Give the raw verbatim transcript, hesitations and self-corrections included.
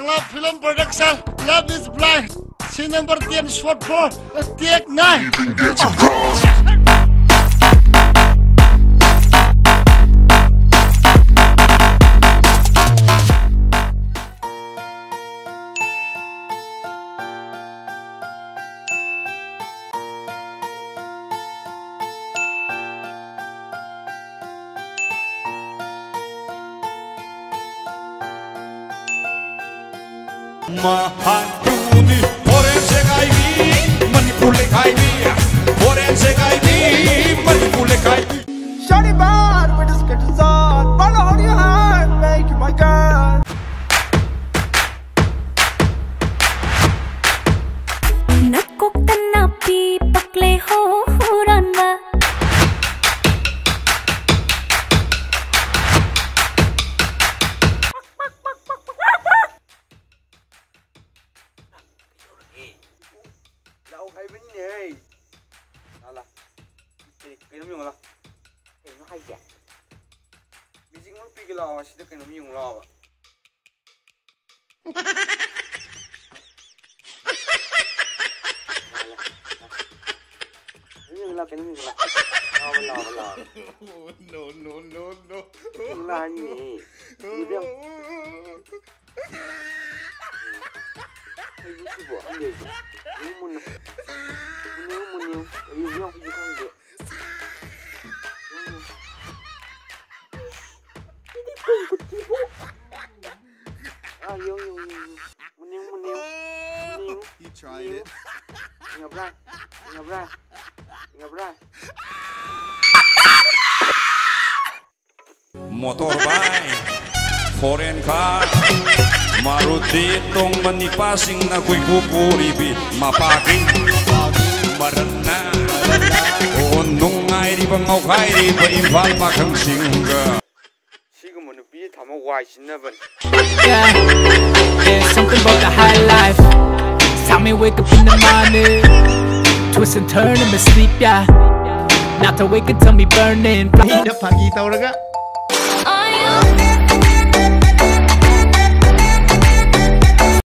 Love Film Production, Love is Blind, scene number ten, shot four, take nine. ꯃꯍꯥꯛꯇꯨꯅꯤ foreign ꯁꯦꯒꯥꯏꯕꯤ, ꯃꯅꯤꯄꯨꯔ ꯂꯩꯈꯥꯏꯕꯤ, foreign ꯁꯦꯒꯥꯏꯕꯤ, ꯃꯅꯤꯄꯨꯔ ꯂꯩꯈꯥꯏꯕꯤ꯫ Shawty bad with the skirt is on. Follow on your heart, make you my girl. ꯅꯀꯣꯛꯇ ꯅꯥꯄꯤ ꯄꯛꯂꯦ ꯍꯣ ꯍꯨꯔꯥꯟꯕ꯫ ꯂꯥꯛꯑꯣ ꯍꯥꯏꯕꯅꯤꯅꯦ꯫ ꯂꯥ, ꯂꯥ꯫ ꯀꯩ-, ꯀꯩꯅꯣꯝ ꯌꯦꯡꯉꯣ ꯂꯥ꯫ ꯀꯩꯅꯣ ꯍꯥꯏꯁꯦ? ꯃ꯭ꯌꯨꯖꯤꯛ ꯑꯃ ꯄꯤꯒꯦ ꯂꯥꯛꯑꯣ, ꯑꯁꯤꯗ ꯀꯩꯅꯣꯝ ꯌꯦꯡꯉꯨ ꯂꯥꯛꯑꯣꯕ꯫ ꯂꯥ, ꯂꯥ, ꯂꯥ꯫ ꯀꯩꯅꯣꯝ ꯌꯦꯡꯉꯨ ꯂꯥ, ꯀꯩꯅꯣꯝ ꯌꯦꯡꯉꯨ ꯂꯥ꯫ ꯂꯥꯛꯑꯣꯕ, ꯂꯥꯛꯑꯣꯕ, ꯂꯥꯛꯑꯣꯕ꯫ No, no, no, no, no. ꯌꯦꯡꯉꯨ ꯂꯥ ꯍꯥꯏꯅꯤꯅꯦ꯫ ꯎꯗꯦ꯫ ꯀꯩꯅꯣ ꯁꯤꯕꯣ? ꯈꯪꯗꯦ ꯑꯩꯁꯨ꯫ ꯃꯨꯟꯅꯤꯡ ꯃꯨꯟꯅ-, ꯃꯨꯟꯅꯤꯡ ꯃꯨꯟꯅꯤꯡ꯫ ꯀꯔꯤꯕꯨ ꯌꯥꯎꯕꯅꯣ ꯈꯪꯗꯦ꯫ ꯁꯤꯗꯤ ꯀꯩ ꯈꯨꯊꯤꯕꯨ? ꯑꯥ, ꯌꯦꯡꯉꯨ, ꯌꯦꯡꯉꯨ, ꯌꯦꯡꯉꯨ, ꯌꯦꯡꯉꯨ꯫ ꯃꯨꯟꯅꯤꯡ ꯃꯨꯟꯅꯤꯡ꯫ ꯃꯨꯟꯅꯤꯡ꯫ He tried it. ꯌꯦꯡꯉꯕ꯭ꯔꯥ? ꯌꯦꯡꯉꯕ꯭ꯔꯥ? ꯌꯦꯡꯉꯕ꯭ꯔꯥ? Motor bike, foreign car, Maruti ꯇꯣꯡꯕ ꯅꯤꯄꯥꯁꯤꯡꯅ ꯀꯣꯏꯄꯨ ꯄꯨꯔꯤꯕꯤ ꯃꯄꯥꯒꯤ ꯃꯔꯟꯅ꯫ ꯑꯣ, ꯅꯨꯡꯉꯥꯏꯔꯤꯕ ꯉꯥꯎꯈꯥꯏꯔꯤꯕ ꯏꯝꯐꯥꯜ ꯄꯥꯈꯪꯁꯤꯡꯒ꯫ ꯁꯤꯒꯨꯝꯕ ꯅꯨꯄꯤ ꯊꯝꯃ ꯋꯥꯏ ꯁꯤꯟꯅꯕꯅꯤ꯫ Yeah, yeah, something about the high life. Time me wake up in the morning, twist and turn in my sleep, yeah. Not to wake and tell me burning. ꯃꯤꯗ ꯐꯥꯒꯤ ꯇꯧꯔꯒ꯫ Are you